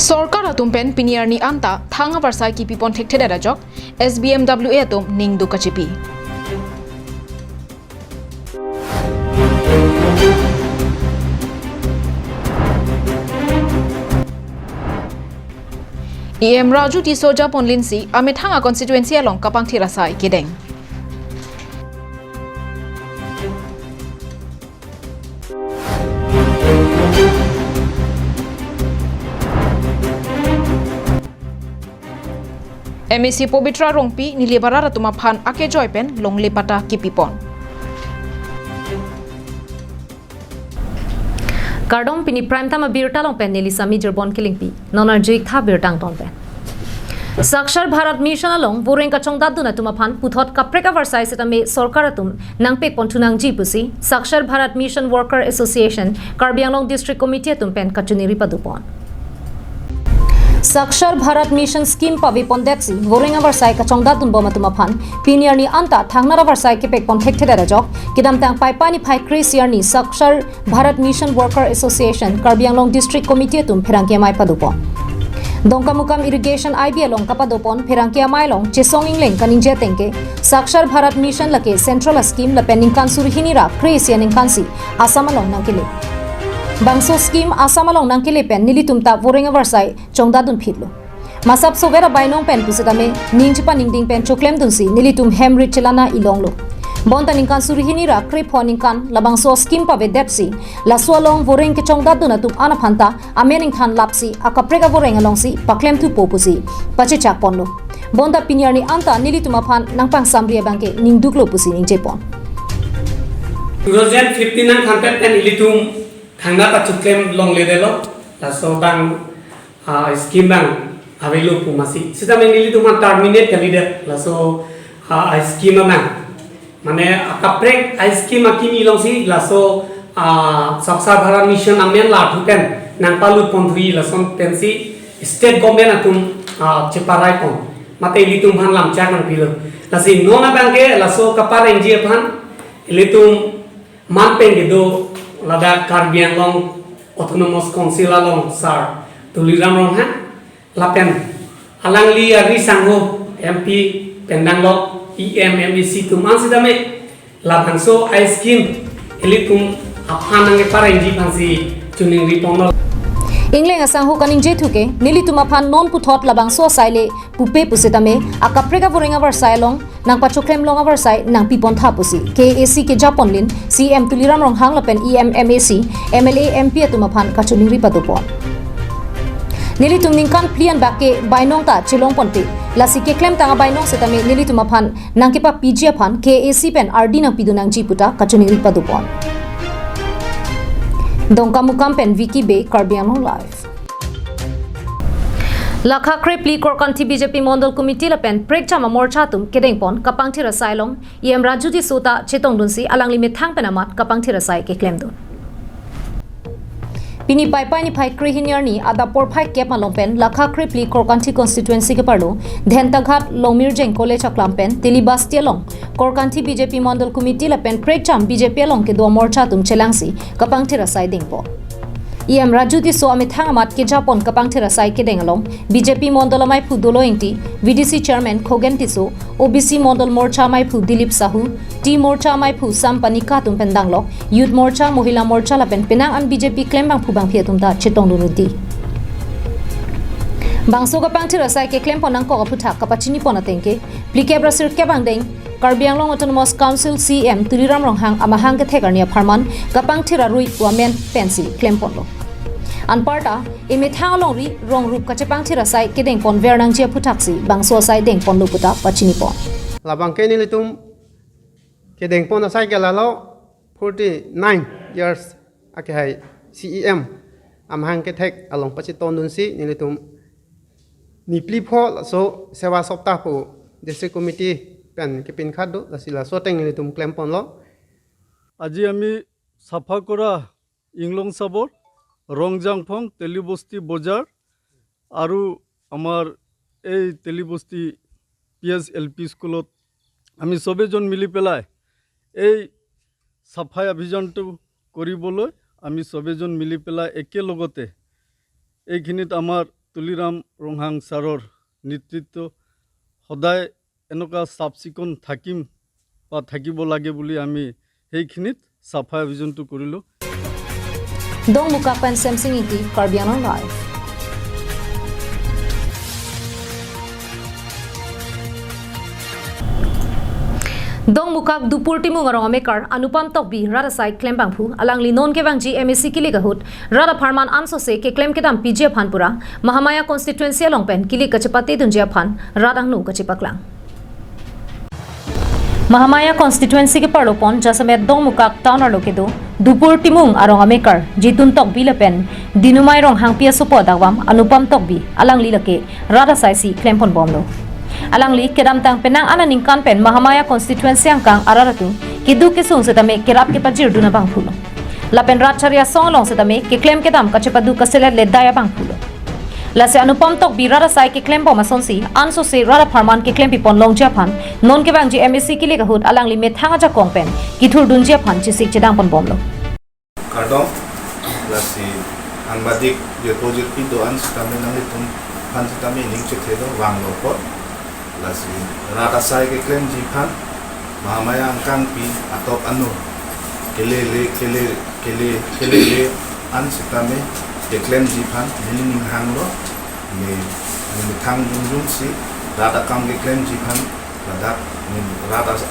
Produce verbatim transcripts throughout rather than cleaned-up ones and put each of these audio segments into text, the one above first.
Sorkar atum pen pini arni anta thang avarsai kipipon thekthedet ajok S B M W A atum ningduk kachipi. E M Raju Tisso japonlinsi amethang a constituency along kapangthir asai kedeng. M A C Pabitra Rongpi neli barat atum aphan akejoi pen longle patta kipipon. Kardom, pini Prime Time abirta along pen neli Sami Jirbon Kilingpi. Non arju-ik tha birta angton pen. Sakshar Bharat Mission along voreng kachongdatdun atum aphan puthot kaprek avarsai sitame sorkar atum nangpekpon thu nangji pusi Sakshar Bharat Mission Worker Association Karbi Anglong District Committee atum pen kachiningri padopon. Sakshar Bharat Mission scheme pavepondetsi voreng avarsai kachongdatdunbom atum aphan pini arni anta thangnat avarsai kepekpon thekthedet ajok kedamtang Paipai niphai kre-isi arni Sakshar Bharat Mission Worker Association Karbi Anglong District Committee atum pherangke amei padopon. Dongkamukam Irrigation I B along kapadopon pherangke amei along Chesong Engleng kaningje ateng ke Sakshar Bharat Mission lake central a scheme lapen ningkan suri hini ra kre-isi aningkansi Assam along nangkele. Bangso scheme Assam along nangkele pen nelitum ta voreng avarsai chongdatdun phitlo. Masap sover abainong pen pusitame ning chepaningding pen choklemdunsi nelitum hem rit chelana ilonglo. Bonta ningkan suri hini ra krepho aningkan labangso scheme pavedetsi laso along voreng kechongdatdun atum an aphan ta amen ingthan lapsi akaprek avoreng alongsi paklemthupo pusi pachechakponlo. Bonta pini arni anta nelitum aphan nangpangsamri abangke ningduklo pusi ningjepon. Two thousand fifteen nangthanpet pen ilitum thangnat achoklem longledetlo, laso abang, ah, scheme abang avelo pu masi. Sitame nelitum an terminate kalidet, laso, ah, scheme abang. Mane akaprek a scheme akimi alongsi laso, ah, Sakshar Bharat Mission amen lathu pen nangpalutponthuji lason pensi state government atum, ah, cheparaipon. Mate ilitum aphan lamchak nangpilo. Lasi non abangke laso kaparengji aphan ilitum man pen kedo ladak Karbi Anglong Autonomous Council along Sir Tuliram Ronghang lapen alangli ari sangho M P pen danglok E M, M A C atum an sitame labangso a scheme ilitum aphan nangkeparengji aphansi chiningriponlo. Engleng asangho kaningjethu ke nelitum aphan non puthot labangso asai le pupe pusitame akaprek avoreng avarsai along nangpachoklem long avarsai nangpipontha pusi K A A C kejaponlin C M Tuliram Ronghang lapen E M, M A C, M L A, M P atum aphan kachiningri padopon. Nelitum ningkan phli an bak ke bainong ta chelongponpe. Lasi keklemtang abainong sitame nelitum aphan nangkepapiji aphan K A A C pen ardi nangpidun nangji puta kachiningri padopon. Dongkamukam pen Vicky Bey, Karbi Anglong Live. Lakha krephli Korkanthi B J P Mondol Committee lapen prekjam amorcha atum kedengpon kapangthir asai along E M Raju Tisso ta chetongdunsi alangli methang pen amat kapangthir asai keklemdun. Pini Paipai niphai krehini arni adap porphai kep malom pen Lakha krephli Korkanthi constituency keparlo Dhentaghat Longmirjeng College aklam pen Telibasti along Korkanthi B J P Mondol Committee lapen prekjam B J P along kedo amorcha atum chelangsi kapangthir asai dengpo. E M Raju Tisso amethang amat kejapon kapangthir asai kedeng along B J P Mondol amaiphu Dolo Ingti, V D C Chairman Khogen Tisso, O B C Mondol Morcha amaiphu Dilip Sahu, T Morcha amaiphu Sam Panika atum pen danglok, Youth Morcha, Mohila Morcha lapen penang an B J P klembangphu bangphi atum ta chetongdun uti. Bangso kapangthir asai keklempon nangkok aphuthak kapachinipon ateng ke, phlikep ra sirkep angdeng, Karbi Anglong Autonomous Council C M Tuliram Ronghang amahang kethek arni apharman kapangthir arui pu amen pensi klemponlo. Anparta, emethang alongri rongrup kachepangthir asai kedengponver nangji aputhaksi bangso asai dengponlo puta pachinipon. Labang ke nelitum kedengpon asai ke lalo forty nine years akehai C E M amahang kethek along pachitondunsi nelitum niphli pho laso Seva Saptah pu District Committee pen kepinkhat do, lasi laso ateng nelitum klemponlo. আজি আমি চাফা কৰা ইংলং চাবৰ, ৰংজাংফং, তেলিবস্তি বজাৰ আৰু আমাৰ এই তেলিবস্তি পি এছ এল পি স্কুলত আমি চবেজন মিলি পেলাই এই চাফাই অভিযানটো কৰিবলৈ আমি চবেজন মিলি পেলাই একেলগতে এইখিনিত আমাৰ তুলিৰাম ৰংহাং ছাৰৰ নেতৃত্ব সদায় এনেকুৱা চাফ চিকুণ থাকিম বা থাকিব লাগে বুলি আমি সেইখিনিত চাফাই অভিযানটো কৰিলোঁ। Dongmukak pen Semsing Ingti, Karbi Anglong Live. Dongmukak Dupur Timung arong amekar Anupam Tokbi rat asai klembangphu, alangli non kevangji M A C kilik ahut rat apharman ansose keklem kedam piji aphan pura Mahamaya constituency along pen kilik kachepate dunji aphan rat angno kachepaklang. Mahamaya constituency keparlopon jasemet Dongmukak town arlo kedo Dupur Timung arong amekar Jitun Tokbi lapen Dinumai Ronghangpi asopo adakvam Anupam Tokbi alangli lake rat asai si klempon bomlo. Alangli kedamtang penang an aningkan pen Mahamaya constituency angkang arat atum keduk kesung setame kerap kepajirdun abangphulo. Lapen rat chari asong along setame keklem kedam kachepadu kaselet ledai abangphulo. Lasi Anupam Tokbi rat asai keklem bom asonsi ansose rat apharman keklem pipon longji aphan non kevangji M A C kilik ahut alangli methang ajakong pen kithurdunji aphan chesik chedangpon bomlo. Kardom, lasi angbadik jirpo jirpi do-an setame nanglitum aphan setame ining chethe do vanglo apot. Lasi rat asai keklemji aphan Mahamaya angkangpi atop anu kelele kele kele kelele an setame keklemji aphan neli ninghanglo. Ne ne methang jongjong si rat akam keklemji aphan ladak ne rat as-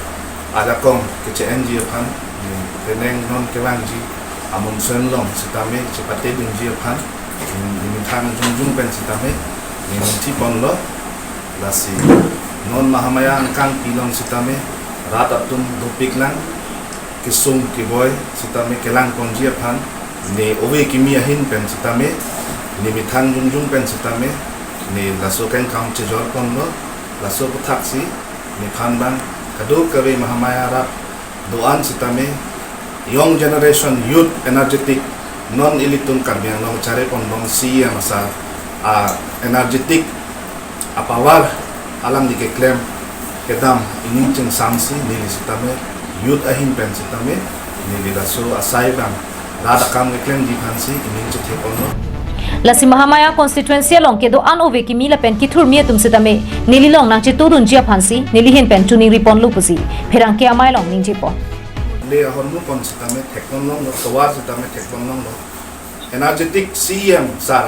ajakong keche-enji aphan ne penang non kevangji amonsen along setame chepate dunji aphan ne methang jongjong pen setame ne ningthi ponlo. Lasi non Mahamaya angkangpi along setame rat atum dopiklang kesung keboi setame kelang ponji aphan ne ove kimi ahin pen setame ne methang jongjong pen setame ne laso kengkam chejor ponlo. Laso aputhak si nephan bang kadokave Mahamaya rat do-an setame young generation youth energetic non ilitum Karbi Anglong chare pon bom C E M asar a energetic a power alangli keklem kedam ining chingsamsi neli setame youth ahin pen setame neli laso asai bang rat akam keklemji aphansi ining chethe ponlo. Lasi Mahamaya constituency along kedo-an ove kimi lapen kithurmi atum setame neli long nangchetudunji aphansi neli ahin pen choningri ponlo pusi pherangke amei along ningje pon. Le ahormu pon setame thek pon longlo, tovar setame thek pon longlo. Energetic C E M sir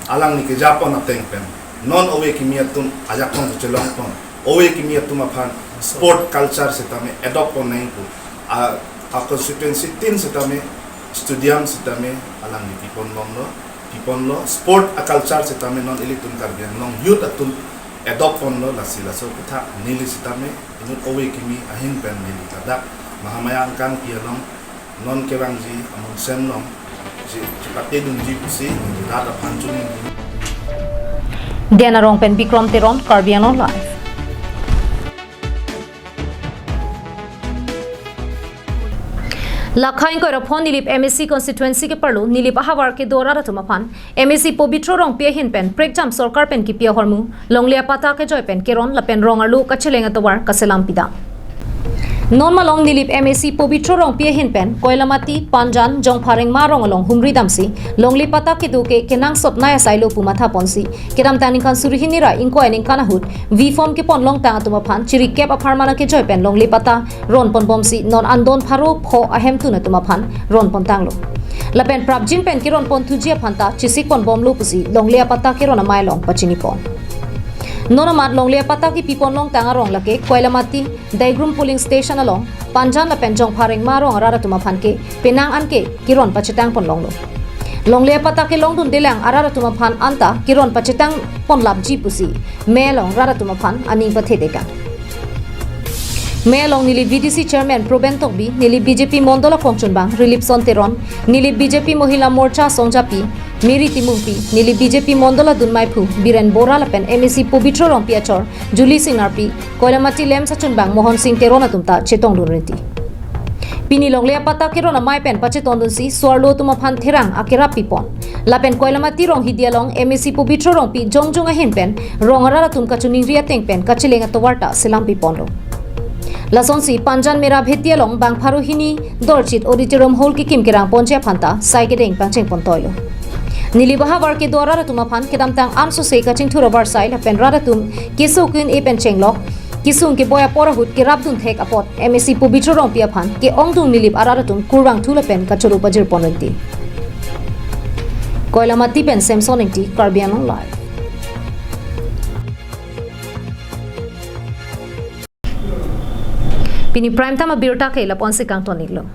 alangli keja pon ateng pen non ove kimi atum ajakong chelong pon, ove kimi atum aphan sport culture setame adopt pon nangji pu a, a constituency tin setame stadium setame alangli pipon bomlo, piponlo. Sport a culture setame non ilitum Karbi Anglong youth atum adopt ponlo. Lasi laso aputhak neli setame inut ove kimi ahin pen neli ladak Mahamaya angkangpi along non kevangji amonsen along che- chepate dunji pusi neli rat aphan choningri. Dena Rong pen Bikrom Teron, Karbi Anglong Live. Lakha ingkoi ra phongo Nilip M A C constituency keparlo Nilip ahavar kedo arat atum aphan M A C Pobitro Rongpi ahin pen prekjam sorkar pen kipi ahormu longle apatta kejoi pen keron lapen rong arlo kacheleng atovar kaselam pidam. Non malom Nilip M A C Pobitro Rongpi ahin pen Koilamati, Panjan, Jongpha Rengma arong along humri damsi longle patta kedo ke kenangsot nai asailo pu matha ponsi kedamtang ningkan suri hini ra ingkoi aningkan ahut V form kepon longtang atum aphan chirikep apharman akejoi pen longle patta ron pon bomsi non andon pharo pho ahemtun atum aphan ron pon tanglo. Lapen prapjin pen keron pon thuji aphan ta chesik pon bomlo pusi longle apatta keron amei along pachini pon. Non amat longle apatta kepi pon longtang arong lake Koilamati, Daigrum polling station along, Panjan lapen Jongpha Rengma arong arat atum aphan ke penang an ke keron pachetang pon longlo. Longle apatta kelongdundelang arat atum aphan anta keron pachetang pon lapji pusi mei along rat atum aphan aning pathe tekang. Mei along Nilip V D C chairman Proben Tokbi, Nilip B J P mondol akongchunbang Rilipson Teron, Nilip B J P Mohila Morcha asongjapi Mary Timungpi, Nilip B J P mondol adun meiphu Biren Bora lapen M A C Pobitro Rongpi achor Julie Singnarpi, Koilamati LAMPS achunbang Mohon Sing Teron atum ta chetongdun rinti. Pini longle apatta keron amei pen pachetongdunsi so-arlo atum aphan therang akerap pipon. Lapen Koilamati Ronghidi along M A C Pobitro Rongpi jongjong ahin pen rong arat atum kachoningri ateng pen kacheleng atovar ta selam piponlo. Lasonsi Panjan Mera Bheti along bang pharo hini dorchit auditorium hall kekim kerang ponji aphan ta sai kedeng pangcheng pon toilo. Nilip ahavar kedo arat atum aphan kedamtang ansose kachingthur avarsai lapen rat atum keso kun-e pen chenglok kesung keboi apor ahut kerapdun thek apot M A C Pobitro Rongpi aphan ke-ongdung Nilip arat atum kurvangthu lapen kachoro pajirpon rinti. Koilamati pen Samson Ingti, Karbi Anglong Live. Pini Prime Time abirta ke lapu-an si kangton-iklo.